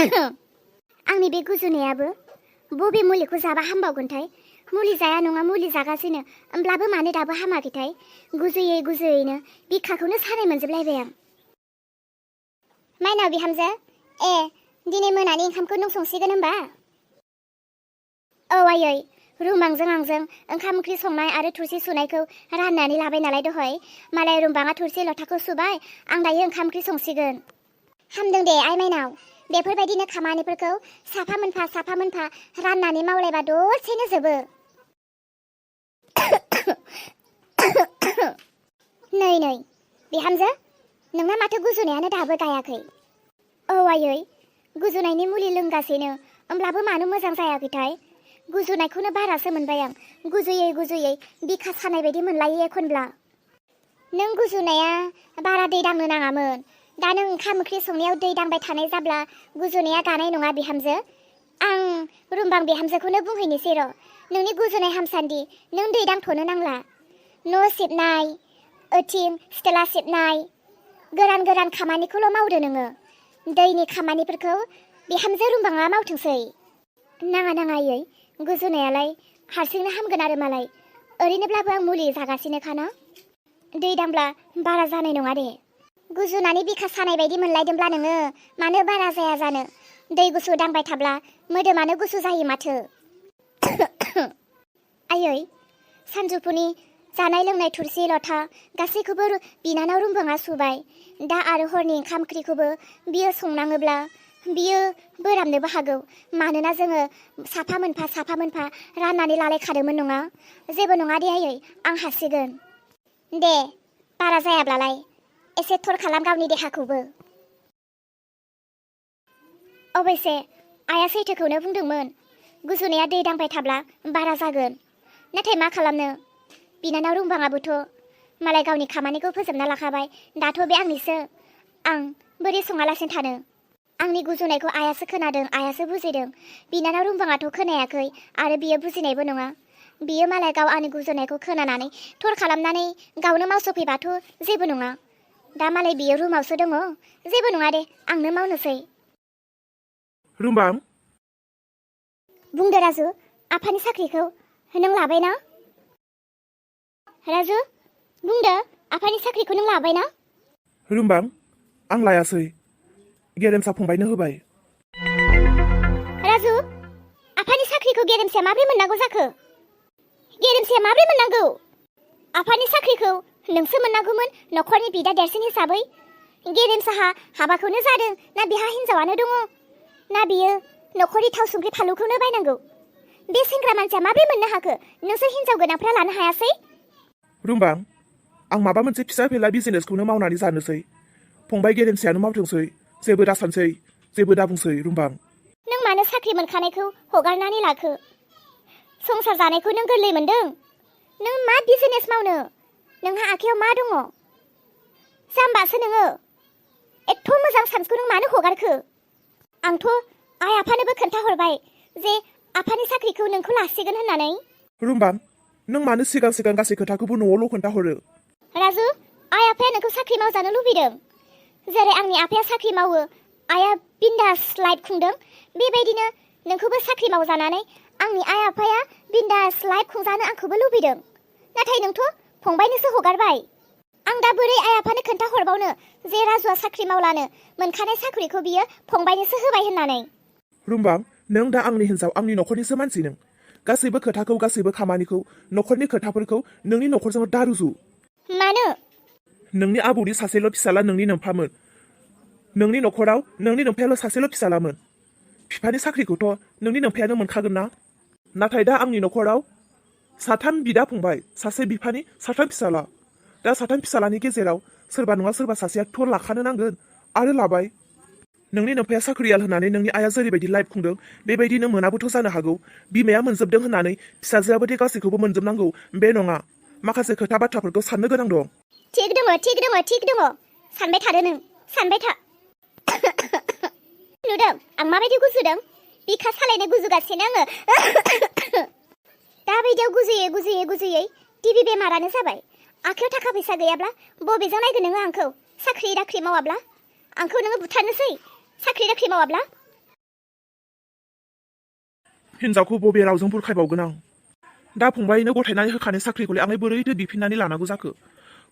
आंनि बे गुजुनायाबो बबे मुलिखौ जाबा हामबावगोनथाय मुलि जाया नङा मुलि जागासिनो होमब्लाबो मानो दाबो हामाखैथाय गुजुयै गुजुयैनो बिखाखौनो सानाय मोनजोबलायबाय आं माइनाव बिहामजो दिनै मोनानि ओंखामखौ नों संसिगोन होमबा औ आयै रुमबांजों आंजों ओंखाम ओंख्रि संनाय आरो थुरसि सुनायखौ राननानै लाबाय नालाय दहाय मालाय रुमबाङा थुरसि लथाखौ सुबाय आं दायो ओंखाम ओंख्रि संसिगोन हामदों दे आइ माइनाव बेफोरबायदिनो खामानिफोरखौ साफा मोनफा राननानै मावलायबा दसेनो जोबो नै बिहामजो नोंना माथो गुजुनायानो दाबो गायाखै औ आयै गुजुनायनि मुलि लोंगासिनो होमब्लाबो मानो मोजां जायाखैथाय गुजुनायखौनो बारासो मोनबाय आं गुजुयै बिखा सानाय बायदि मोनलायो एखनब्ला नों गुजुनाया बारा दै दांनो नाङामोन दा नों ओंखाम ओंख्रि संनायाव दै दांबाय थानाय जाब्ला गुजुनाया गानाय नङा बिहामजो आं रुमबां बिहामजोखौनो बुंहैनोसै र' नोंनि गुजुनाय हामसान्दि नों दै दांथ'नो नांला न' सिबनाय ओथिं सिथला सिबनाय गोरान खामानिखौल' मावदो नोङो दैनि खामानिफोरखौ बिहामजो रुमबाङा मावथोंसै नाङा आयै गुजुनायालाय हारसिंनो हामगोन आरो मालाय ओरैनोब्लाबो आं मुलि जागासिनोखाना दै दांब्ला बारा जानाय नङा दे गुजुनानै बिखा सानाय बायदि मोनलायदोंब्ला नोङो मानो बारा जाया जानो दै गुसु दांबाय थाब्ला मोदोमानो गुसु जायो माथो आयै सानजौफुनि जानाय लोंनाय थुरसि लथा गासैखौबो बिनानाव रुमबाङा सुबाय दा आरो हरनि ओंखाम ओंख्रिखौबो बियो संनाङोब्ला बियो बोराबनोबो हागौ मानोना जोङो साफा मोनफा राननानै लालायखादोंमोन नङा जेबो नङा दे आयै आं हासिगोन दे बारा जायाब्लालाय एसे थर खालाम गावनि देहाखौबो अबयसे आइया सैथोखौनो बुंदोंमोन गुजुनाया दै दांबाय थाब्ला बारा जागोन नाथाय मा खालामनो बिनानाव रुमबाङाबोथ' मालाय गावनि खामानिखौ फोजोबना लाखाबाय दाथ' बे आंनिसो आं बोरै सङालासिनो थानो आंनि गुजुनायखौ आइयासो खोनादों आइयासो बुजिदों बिनानाव रुमबाङाथ' खोनायाखै आरो बियो बुजिनायबो नङा बियो मालाय गाव आंनि गुजुनायखौ खोनानानै थर खालामनानै गावनो मावसोफैबाथ' जेबो नङा दा मालाय बियो रुमावसो दङ जेबो नङा दे आंनो मावनोसै रुमबां बुंदो राजु आफानि साख्रिखौ नों लाबाय ना राजु बुंदो आफानि साख्रिखौ नों लाबाय ना रुमबां आं लायासै गेरेमसा फंबायनो होबाय राजु आफानि साख्रिखौ गेरेमसाया माब्रै मोननांगौ जाखो गेरेमसाया माब्रै मोननांगौ आफानि साख्रिखौ नोंसो मोननांगौमोन न'खरनि बिदा देरसिन हिसाबै गेरेमसाहा हाबाखौनो जादों ना बिहा हिनजावानो दङ ना बियो न'खरनि थाव संख्रि फानलुखौनो बायनांगौ बे सेंग्रा मानसिया माब्रै मोननो हाखो नोंसोर हिनजाव गोनांफ्रा लानो हायासै रुमबां आं माबा मोनसे फिसा फेला बिजिनेसखौनो मावनानै जानोसै फंबाय गेरेमसायानो मावथोंसै जेबो दासानसै जेबो दाबुंसै रुमबां नों मानो साख्रि मोनखानायखौ हगारनानै लाखो संसार जानायखौ नों गोरलै मोनदों नों मा बिजिनेस मावनो नोंहा आखायाव मा दङ जाम्बासो नोङो एथ' मोजां सान्सखौ नों मानो हगारखो आंथ' आइ आफानोबो खोन्थाहरबाय जे आफानि साख्रिखौ नोंखौ लासिगोन होननानै रुमबां नों मानो सिगां गासै खोथाखौबो न'आवल' खोन्थाहरो राजु आइ आफाया नोंखौ साख्रि मावजानो लुबैदों जेरै आंनि आफाया साख्रि मावो आइया बिन्दास लाइफ खुंदों बेबायदिनो नोंखौबो साख्रि मावजानानै आंनि आइ आफाया बिन्दास लाइफ खुंजानो आंखौबो लुबैदों नाथाय नोंथ' फंबायनोसो हगारबाय आं दा बोरै आइ आफानो खोन्थाहरबावनो जे राजुआ साख्रि मावलानो मोनखानाय साख्रिखौ बियो फंबायनोसो होबाय होननानै रुमबां नों दा आंनि हिन्जाव आंनि न'खरनिसो मानसि नों गासैबो खोथाखौ गासैबो खामानिखौ न'खरनि खोथाफोरखौ नोंनि न'खरजों दारुजु मानो नोंनि आबौनि सासेल' फिसाला नोंनि नोम्फामोन नोंनि न'खराव नोंनि नोम्फायाल' सासेल' फिसालामोन बिफानि साख्रिखौथ' नोंनि नोम्फायानो मोनखागोन ना नाथाय दा आंनि न'खराव साथाम बिदा फंबाय सासे बिफानि साथाम फिसाला दा साथाम फिसालानि गेजेराव सोरबा नङा सोरबा सासेया थ' लाखानो नांगोन आरो लाबाय नोंनि नोम्फाया साख्रियाल होननानै नोंनि आइया जेरैबायदि लाइफ खुंदों बेबायदिनो मोनाबोथ' जानो हागौ बिमाया मोनजोबदों होननानै फिसाजोआबो दे गासैखौबो मोनजोबनांगौ बे नङा माखासे खोथा बाथ्राफोरखौ साननो गोनां दं थिग दङ सानबाय थादो नों सानबाय था नुदों आं माबायदि गुजुदों बिखा सालायनो गुजुगासिनो आङो दा बायदियाव गुजुयै टिभि बेमारानो जाबाय आखायाव थाखा फैसा गैयाब्ला बबेजों नायगोन नोङो आंखौ साख्रि दाख्रि मावाब्ला आंखौ नोङो बुथारनोसै साख्रि दाख्रि मावाब्ला हिन्जावखौ बबे रावजों बुरखायबावगोन आं दा फंबायनो गथायनानै होखानाय साख्रिखौलाय आंलाय बोरैथो बिफिननानै लानांगौ जाखो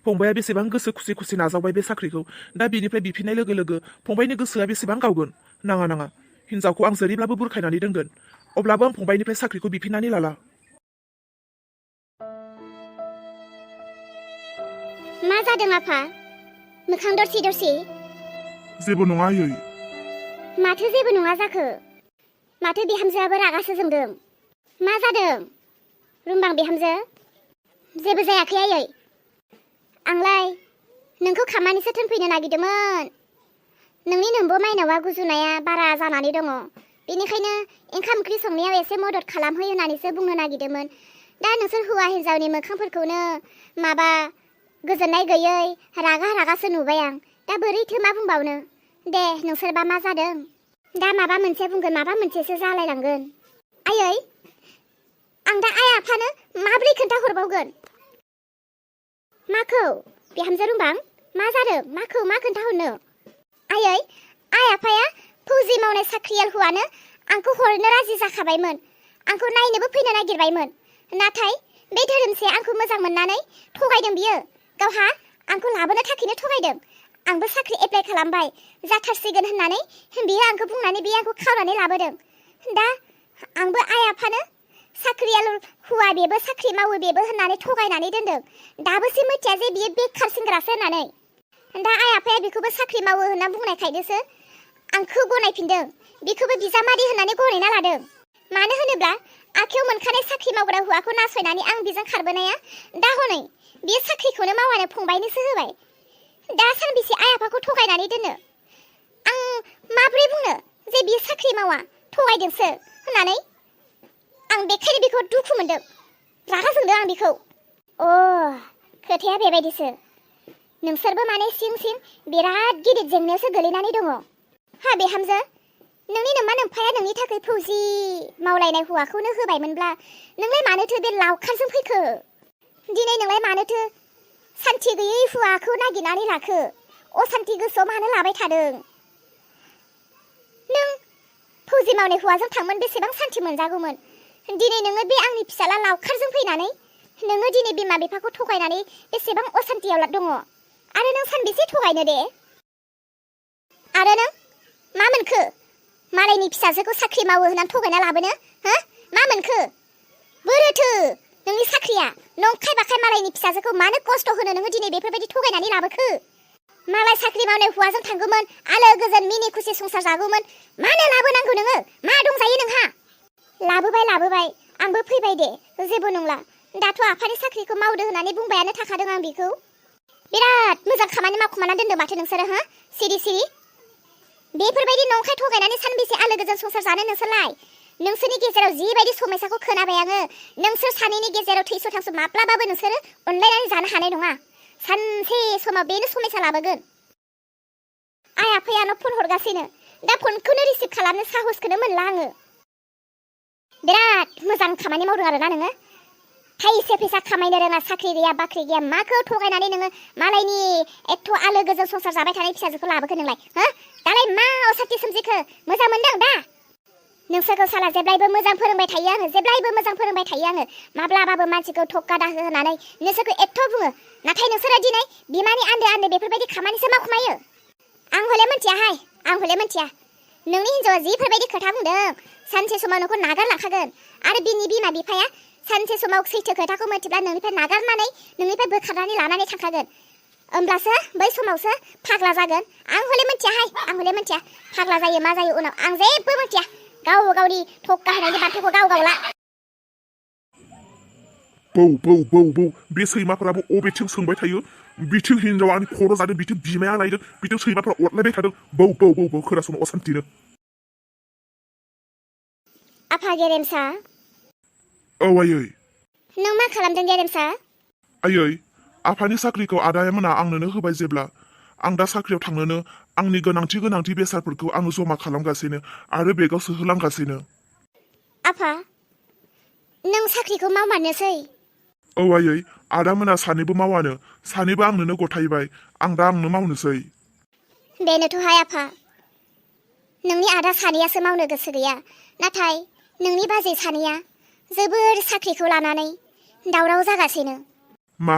फंबाया बेसेबां गोसो खुसि खुसि नाजावबाय बे साख्रिखौ दा बिनिफ्राय बिफिननाय लोगो लोगो फंबायनि गोसोआ बेसेबां गावगोन नाङा नाङा हिन्जावखौ आं जेरैब्लाबो बुरखायनानै दोनगोन अब्लाबो आं फंबायनिफ्राय साख्रिखौ बिफिननानै लाला मा जादों आफा मोखां दरसि दरसि जेबो नङा आयै माथो जेबो नङा जाखो माथो बिहामजोआबो रागासो जोंदों मा जादों रुमबां बिहामजो जेबो जायाखै आयै आंलाय नोंखौ खामानिसो थोनफैनो नागिरदोंमोन नोंनि नोंबो माइनावा गुजुनाया बारा जानानै दङ बेनिखायनो ओंखाम ओंख्रि संनायाव एसे मदद खालामहै होननानैसो बुंनो नागिरदोंमोन दा नोंसोर हौवा हिन्जावनि मोखांफोरखौनो माबा गोजोननाय गैयै रागा रागासो नुबाय आं दा बोरैथो मा बुंबावनो दे नोंसोरबा मा जादों दा माबा मोनसे बुंगोन माबा मोनसेसो जालायलांगोन आयै आं दा आइ आफानो माब्रै खोन्थाहरबावगोन माखौ बिहामजो रुमबां मा जादों माखौ मा खोन्थाहरनो आयै आइ आफाया फौजि मावनाय साख्रियाल हौवानो आंखौ हरनो राजि जाखाबायमोन आंखौ नायनोबो फैनो नागिरबायमोन नाथाय बे धोरोमसे आंखौ मोजां मोननानै थगायदों बियो गावहा आंखौ लाबोनो थाखायनो थगायदों आंबो साख्रि एप्लाइ खालामबाय जाथारसिगोन होननानै बियो आंखौ बुंनानै बियो आंखौ खावनानै लाबोदों दा आंबो आइ आफानो साख्रियाल हौवा बेबो साख्रि मावो बेबो होननानै थगायनानै दोनदों दाबोसो मिथिया जे बियो बेखार सेंग्रासो होननानै दा आइ आफाया बेखौबो साख्रि मावो होनना बुंनायखायनोसो आंखौ गनायफिनदों बेखौबो बिजामादै होननानै गनायना लादों मानो होनोब्ला आखायाव मोनखानाय साख्रि मावग्रा हौवाखौ नासयनानै आं बेजों खारबोनाया दा हनै बियो साख्रिखौनो मावानो फंबायनोसो होबाय दा सानबेसे आइ आफाखौ थगायनानै दोनो आं माब्रै बुंनो जे बियो साख्रि मावा थगायदोंसो होननानै आं बेखायनो बेखौ दुखु मोनदों रागा जोंदों आं बेखौ खोथाया बेबायदिसो नोंसोरबो माने सिं सिं बिराद गिदिर जेंनायावसो गोलैनानै दङ हा बिहामजो नोंनि नोमा नोम्फाया नोंनि थाखाय फौजि मावलायनाय हौवाखौनो होबायमोनब्ला नोंलाय मानोथो बे लावखारजों फैखो दिनै नोंलाय मानोथो सान्थि गैयै हौवाखौ नागिरनानै लाखो असान्थि गोसोआव मानो लाबाय थादों नों फौजि मावनाय हौवाजों थांमोन बेसेबां सान्थि मोनजागौमोन दिनै नोङो बे आंनि फिसाला लावखारजों फैनानै नोङो दिनै बिमा बिफाखौ थगायनानै बेसेबां असान्थियाव दङ आरो नों सानबेसे थगायनो दे आरो नों मा मोनखो मालायनि फिसाजोखौ साख्रि मावो होननानै थगायना लाबोनो हो मा मोनखो बोरोथो नोंनि साख्रिया नंखाय बाखाय मालायनि फिसाजोखौ मानो खस्थ' होनो नोङो दिनै बेफोरबायदि थगायनानै लाबोखो मालाय साख्रि मावनाय हौवाजों थांगौमोन आलो गोजोन मिनि खुसि संसार जागौमोन मानो लाबोनांगौ नोङो मा दंजायो नोंहा लाबोबाय आंबो फैबाय दे जेबो नंला दाथ' आफानि साख्रिखौ मावदो होननानै बुंबायानो थाखादों आं बेखौ बिराद मोजां खामानि मावखुमाना दोनदों माथो नोंसोरो हो सिरि सिरि बेफोरबायदि नंखाय थगायनानै सानबेसे आलो गोजोन संसार जानो नोंसोरलाय नोंसोरनि गेजेराव जिबायदि समायसाखौ खोनाबाय आङो नोंसोर सानैनि गेजेराव थैस' थांस' माब्लाबाबो नोंसोरो अनलायनानै जानो हानाय नङा सानसे समाव बेनो समायसा लाबोगोन आइ आफायानो फन हरगासिनो दा फनखौनो रिसिभ खालामनो साहसखौनो मोनला आङो बिराद मोजां खामानि मावदों आरोना नोङो थाइसे फैसा खामायनो रोङा साख्रि गैया बाख्रि गैया माखौ थगायनानै नोङो मालायनि एथ' आलो गोजोन संसार जाबाय थानाय फिसाजोखौ लाबोखो नोंलाय हो दालाय मा असान्थि सोमजिखो मोजां मोनदों दा नोंसोरखौ साला जेब्लायबो मोजां फोरोंबाय थायो आङो जेब्लायबो मोजां फोरोंबाय थायो आङो माब्लाबाबो मानसिखौ थक्का दाहो होनानै नोंसोरखौ एथ' बुङो नाथाय नोंसोरो दिनै बिमानि आन्दो बेफोरबायदि खामानिसो मावखुमायो आं हले मिन्थिया नोंनि हिन्जावा जिफोरबायदि खोथा बुंदों सानसे समाव नोंखौ नागारलांखागोन आरो बिनि बिमा बिफाया सानसे समाव सैथो खोथाखौ मिथिब्ला नोंनिफ्राय नागारनानै नोंनिफ्राय बोखारनानै लानानै थांखागोन होमब्लासो बै समावसो फाग्ला जागोन आं हले मिन्थिया फाग्ला जायो मा जायो उनाव आं जेबो मिन्थिया गाव गावनि थक्का होनायनि बाथ्राखौ गाव गावला बौ बे सैमाफोराबो अबेथिं सोंबाय थायो बिथिं हिन्जावा आंनि खर' जादों बिथिं बिमाया लायदों बिथिं सैमाफोरा अरलायबाय थादों बौ खोनासंनो असान्थिनो आफा गेरेमसा औ आयै नों मा खालामदों गेरेमसा आयै आफानि साख्रिखौ आदाया आंनोनो होबाय जेब्ला आं दा साख्रियाव थांनोनो आंनि गोनांथि बेसादफोरखौ आङो जमा खालामगासिनो आरो बेगाव सोहोलांगासिनो आफा नों साख्रिखौ मावमारनोसै औ आयै आदामोना सानैबो मावानो सानैबो आंनोनो गथायबाय आं दा आंनो मावनोसै बेनोथ'हाय आफा नोंनि आदा सानैयासो मावनो गोसो गैया नाथाय नोंनि बाजै सानैया जोबोर साख्रिखौ लानानै दावराव जागासिनो। मा?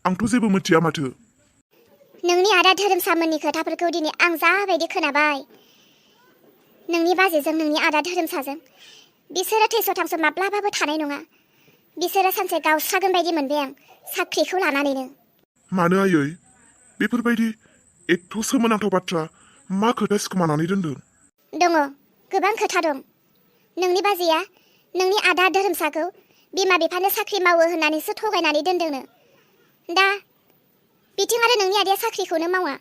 आंथ' जेबो मिथिया माथो। नोंनि आदा धोरोमसामोननि खोथाफोरखौ दिनै आं जाबायदि खोनाबाय। नोंनि बाजैजों नोंनि आदा धोरोमसाजों बिसोरो थैस' थांस' माब्लाबाबो थानाय नङा। बिसोरो सानसे गावस्रागोन बायदि मोनबाय आं साख्रिखौ लानानैनो। मानो आयै? बेफोरबायदि एथ' सोमोनांथाव बाथ्रा मा खोथा सिखोमानानै दोनदों? दङ, गोबां खोथा दं। नोंनि बाजैया नोंनि आदा धोरोमसाखौ बिमा बिफानो साख्रि मावो होननानैसो थगायनानै दोनदोंनो। दा बिथिं आरो नोंनि आदाया साख्रिखौनो मावा।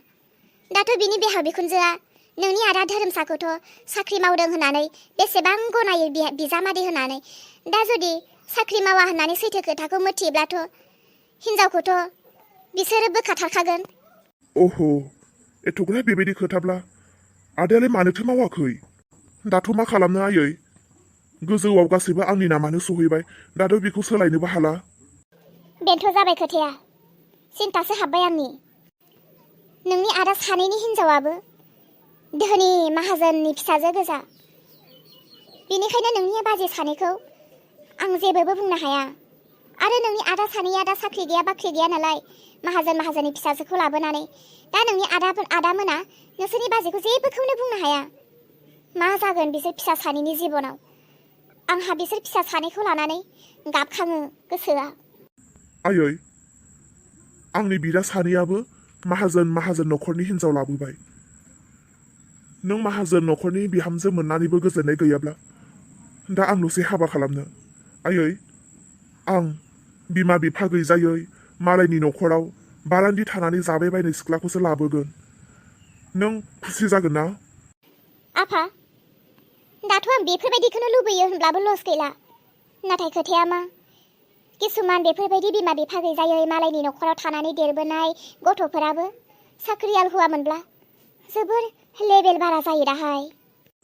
दाथ' बिनि बिहाव बिखुनजोआ नोंनि आदा धोरोमसाखौथ' साख्रि मावदों होननानै बेसेबां गनायो बिजामादै होननानै। दा जुदि साख्रि मावा होननानै सैथो खोथाखौ मिथियोब्लाथ' हिनजावखौथ' बिसोरो बोखाथारखागोन। अह' एथ'ग्राब बेबायदि खोथाब्ला आदायालाय मानोथो मावाखै? दाथ' मा खालामनो आयै? गोजौआव गासैबो आंनि नामानो सहैबाय। दाथ' बेखौ सोलायनोबो हाला। बेनोथ' जाबाय खोथाया। सिन्तासो हाबबाय आंनि। नोंनि आदा सानैनि हिनजावाबो धोनि माहाजोननि फिसाजो गोजा। बेनिखायनो नोंनि बाजै सानैखौ आं जेबोबो बुंनो हाया। आरो नोंनि आदा सानैया दा साख्रि गैया बाख्रि गैया नालाय माहाजोननि फिसाजोखौ लाबोनानै दा नोंनि आदामोना नोंसोरनि बाजैखौ जेबोखौनो बुंनो हाया। मा जागोन बिसोर फिसा सानैनि जिबनाव? आंहा बिसोर फिसा सानैखौ लानानै गाबखाङो गोसोआ। आयै, आंनि बिदा सानैयाबो माहाजोन न'खरनि हिनजाव लाबोबाय। नों माहाजोन न'खरनि बिहामजो मोननानैबो गोजोननाय गैयाब्ला दा आंल'सै हाबा खालामनो। आयै, आं बिमा बिफा गैजायै मालायनि न'खराव बारान्दि थानानै जाबाय बायनाय सिख्लाखौसो लाबोगोन। नों खुसि जागोन ना? आफा, दाथ' आं बेफोरबायदिखौनो लुबैयो होनब्लाबो लस गैला। नाथाय खोथाया मा, किसुमान बेफोरबायदि बिमा बिफा गैजायै मालायनि न'खराव थानानै देरबोनाय गथ'फोराबो साख्रियाल हौवामोनब्ला जोबोर लेबेल बारा जायो दाहाय।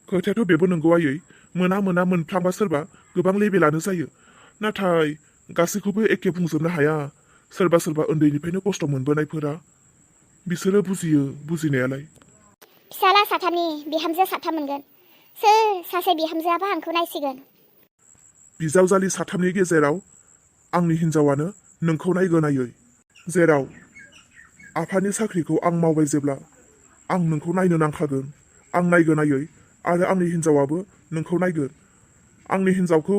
खोथायाथ' बेबो नंगौ आयै। मोना मोनफ्लांबा सोरबा गोबां लेबेलानो जायो। नाथाय गासैखौबो एखे बुंजोबनो हाया। सोरबा उन्दैनिफ्रायनो खस्थ' मोनबोनायफोरा बिसोरो बुजियो बुजिनायालाय। फिसाला साथामनि बिहामजो साथाम मोनगोन। सोर सासे बिहामजोआबा आंखौ नायसिगोन? बिजावजालि साथामनि गेजेराव आंनि हिनजावानो नोंखौ नायगोन आयै। जेराव आफानि साख्रिखौ आं मावबाय जेब्ला आं नोंखौ नायनो नांखागोन। आं नायगोन आयै, आरो आंनि हिनजावाबो नोंखौ नायगोन। आंनि हिनजावखौ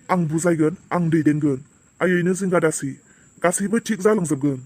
आं बुजायगोन, आं दैदेनगोन। आयैनो जिंगा दासि, गासैबो थिग जालांजोबगोन।